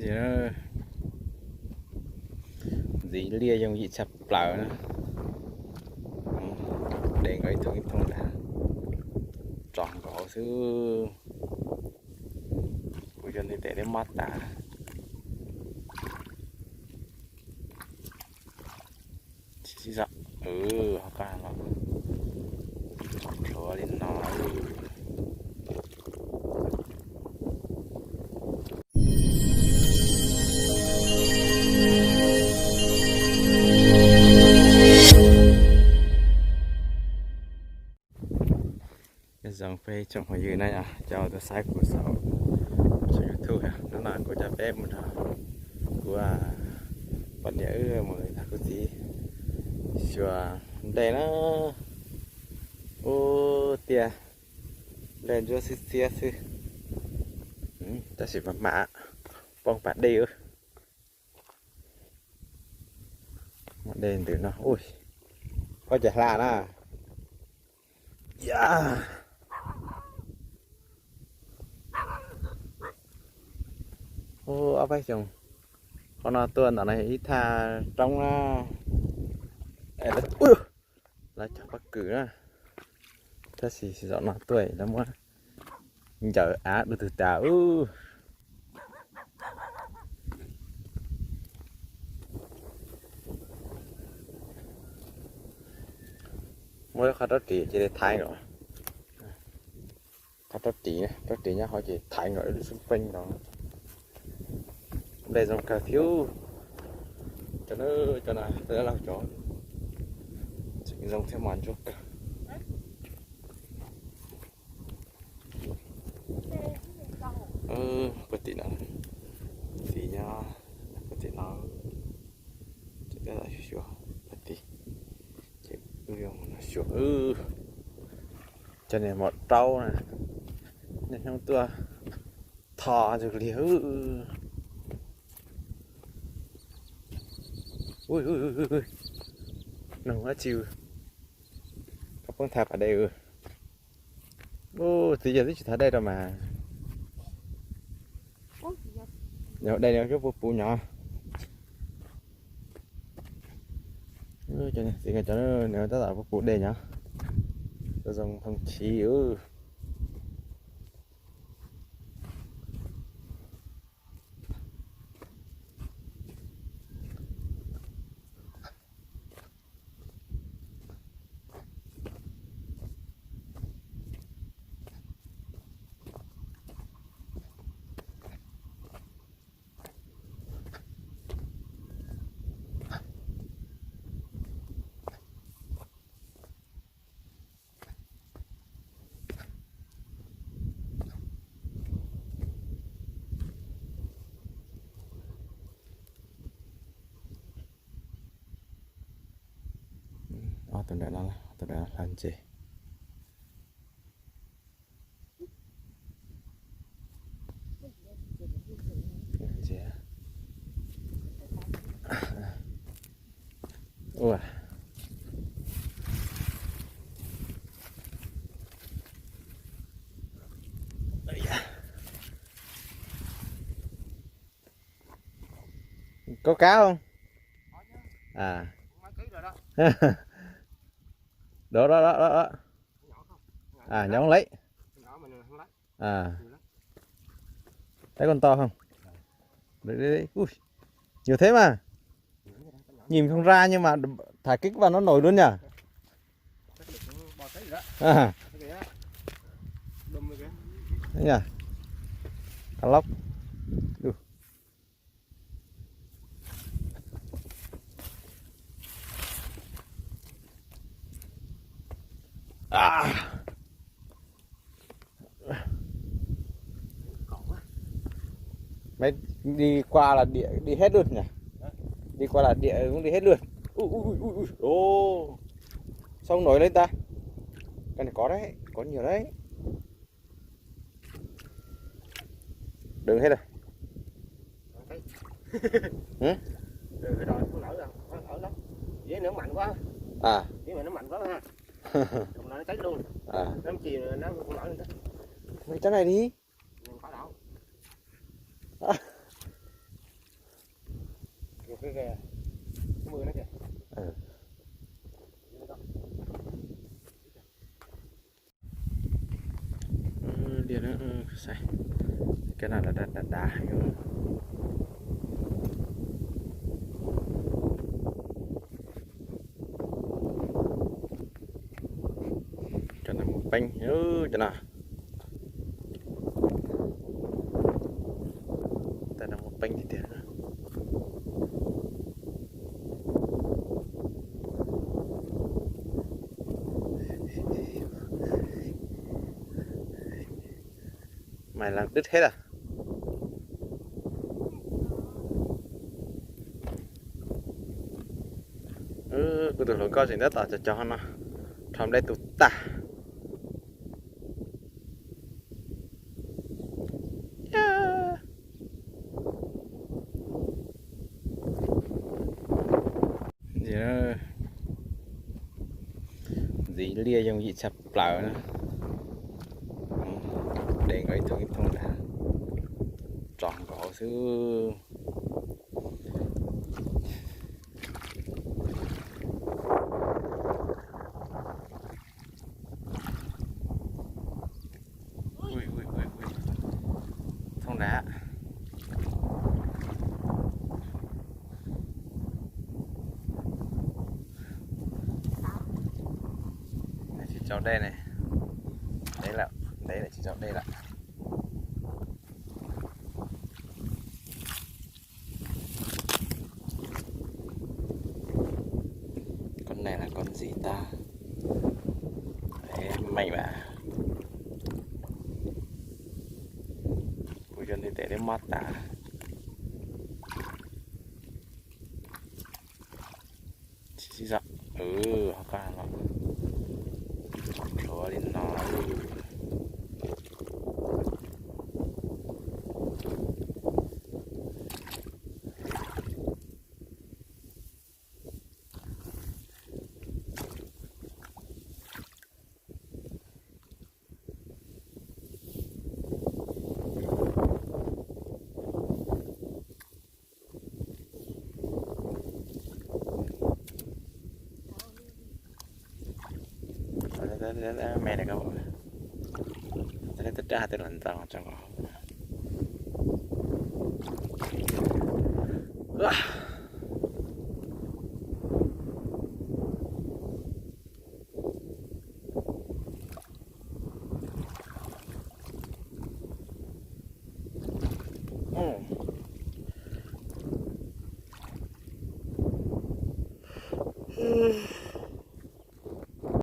Ntxiv liaj yooj yim tshaj plaws na. De nkawd ib thooj ib thooj ntag, tso nkaus xwb. Kuv cov ntiv tes deb mob tas. Sib zog, ho koj los, tso plhuav li no. Nyob zoo peb tsoom phooj ywg na, cov uas tuaj saib kuv saum, saum YouTube, hnub no kuv coj peb mus nrog kuv poj niam wb mus nrog kuv txiv xyuas nplej na. Ub, tiaj nplej ntsuab xiab xiab xwb, tab sis mas mam poob pas dej. Dej ntws no, ub, pob cag hla na. Ub, ob peb xyoos qhov no tuaj ntawm no ib thaj roob na. Lawv cog pob kws na, tab sis zaum no tuaj lawv muab ncaws av dua twg tas ub. Muab qhov rab ris cia li thaiv nkaus, qhov rab ris, rab ris nyob hauv ces thaiv nkaus ib lub xub peej nkaus. Nplej zoo kawg thiab. Cov no, cov no, cov laug cov tseem zoo thiab mas ntsuab kawg. Puag tim no, txiv nyob puag tim no, ces tab tom xyuas puag tim, ces wb yuav mus no xyuas. Cov niag maum raub na, niaj hnub tuaj tho tus liag. Nug dab tsi, koj poob thaiv pas dej. Ub, txiv yawg twb tsis thaiv dej rau mas. Dej no cov puv puv nyob. Txiv cov nws tab tom puv puv dej nyob. Zoo thooj chiv. Ob tug nram no, ob tug nram no hla ntses. Ua, có cá không? À. Đó, đó, đó, đó, đó. À, nhóm lấy. À. Thấy con to không? Đấy, đấy, đấy. Ui, nhiều thế mà. Nhìn không ra nhưng mà thả kích vào nó nổi luôn nhỉ? À. Đấy nhỉ? Cá lóc. Ui. À. Mấy đi qua là địa đi hết luôn nhỉ? Đi qua là địa cũng đi hết luôn. Ui, ui, ui, ui, ui. Ồ. Sao không nổi lên ta? Cái này có đấy, có nhiều đấy. Đừng hết rồi. Hử? Rồi, rồi, không nổi rồi, không nổi lắm. Dễ nở mặn quá. À. Dễ mà nó mặn quá ha. Còn nó cháy luôn. À. Nó chìm rồi, nó không nổi nữa. Mấy cái này đi. Đừng có đổ. Cov no dav dav heev. Cov no muaj peev, cov no. Cov no muaj peev tiag tiag. Mas lees dwb thiab lawm. Kuv tus hluas nkauj tseem tab tom cog cog no, rho nplej tu tag. Ntxiv liaj yooj yim tshaj plaws na. De nkawd ib thooj ib thooj ntag, tso nkaus xwb. Thooj nrad. Tsis tsaus dej ne. Ntev lawm, ntev lawm tsis tsaus dej lawm. Koj neeg los koj ntxiv tag. Meem mas kuv cov ntiv tes twb mob tas. Sib sib zog, ho koj los nthuav li no. Me ne, twb daj twb los ntxeev tso.